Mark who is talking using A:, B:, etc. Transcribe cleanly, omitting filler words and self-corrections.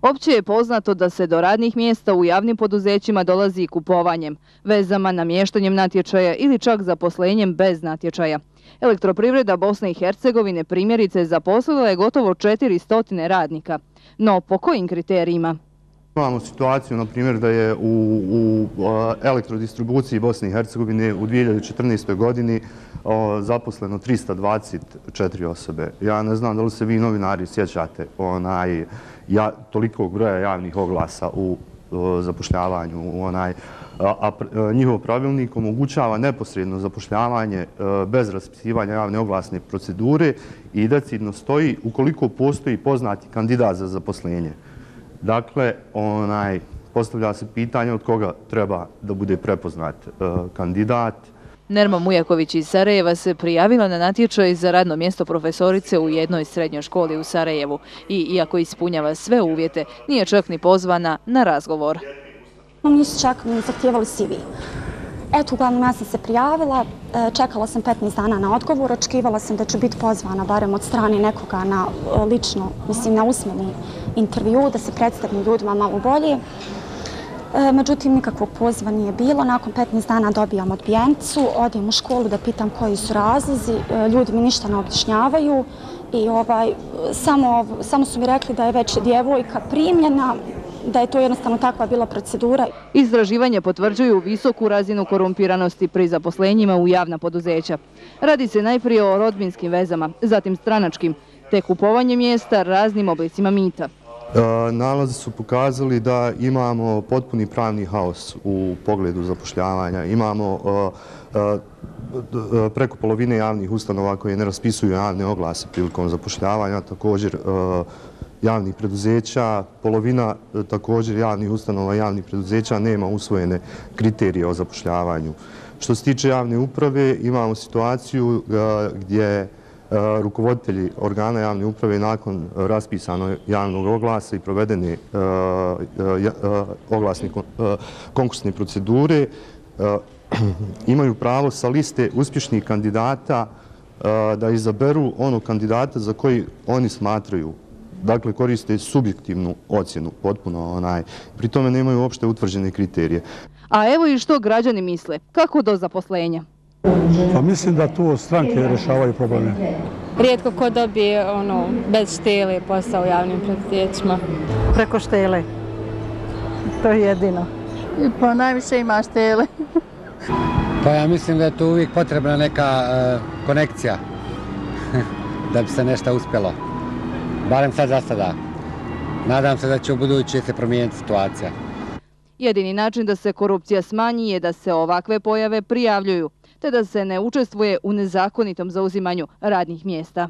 A: Opće je poznato da se do radnih mjesta u javnim poduzećima dolazi kupovanjem, vezama, namještanjem natječaja ili čak zaposlenjem bez natječaja. Elektroprivreda Bosne i Hercegovine primjerice zaposlila je gotovo 400 radnika. No po kojim kriterijima?
B: Imamo situaciju, na primjer, da je u elektrodistribuciji Bosne i Hercegovine u 2014. godini zaposleno 324 osobe. Ja ne znam da li se vi novinari sjećate tolikog broja javnih oglasa u zapošljavanju. A njihov pravilnik omogućava neposredno zapošljavanje bez raspisivanja javne oglasne procedure i decidno stoji ukoliko postoji poznati kandidat za zaposlenje. Dakle, postavlja se pitanje od koga treba da bude prepoznat kandidat.
A: Nerma Mujaković iz Sarajeva se prijavila na natječaj za radno mjesto profesorice u jednoj srednjoj školi u Sarajevu i, iako ispunjava sve uvjete, nije čak ni pozvana na razgovor.
C: Nisu čak mi zahtijevali CV. Eto, uglavnom ja sam se prijavila, čekala sam 15 dana na odgovor, očekivala sam da ću biti pozvana barem od strane nekoga na lično, na usmeni intervju, da se predstavim ljudima malo bolje. Međutim, nikakvog poziva nije bilo. Nakon 15 dana dobijam odbijenicu, odem u školu da pitam koji su razlozi, ljudi mi ništa ne objašnjavaju i samo su mi rekli da je već djevojka primljena, da je to jednostavno takva bila procedura.
A: Istraživanje potvrđuju visoku razinu korumpiranosti pri zaposlenjima u javna poduzeća. Radi se najprije o rodbinskim vezama, zatim stranačkim, te kupovanje mjesta raznim oblicima mita.
B: Nalazi su pokazali da imamo potpuni pravni haos u pogledu zapošljavanja. Imamo preko polovine javnih ustanova koje ne raspisuju javne oglase prilikom zapošljavanja, također javnih preduzeća, polovina također javnih ustanova, javnih preduzeća nema usvojene kriterije o zapošljavanju. Što se tiče javne uprave, imamo situaciju gdje rukovoditelji organa javne uprave nakon raspisanog javnog oglasa i provedene oglasne konkursne procedure imaju pravo sa liste uspješnih kandidata da izaberu onog kandidata za koji oni smatraju. Dakle, koriste subjektivnu ocjenu, potpuno pri tome nemaju uopšte utvrđene kriterije.
A: A evo i što građani misle, kako do zaposlenja?
D: Pa mislim da tu stranke rješavaju probleme.
E: Rijetko ko dobije bez štele posao u javnim preduzećima.
F: Preko štele. To je jedino. Pa najviše ima štele.
G: Pa ja mislim da je tu uvijek potrebna neka konekcija da bi se nešto uspjelo. Barem sad za sada. Nadam se da će u buduće se promijeniti situacija.
A: Jedini način da se korupcija smanji je da se ovakve pojave prijavljuju, te da se ne učestvuje u nezakonitom zauzimanju radnih mjesta.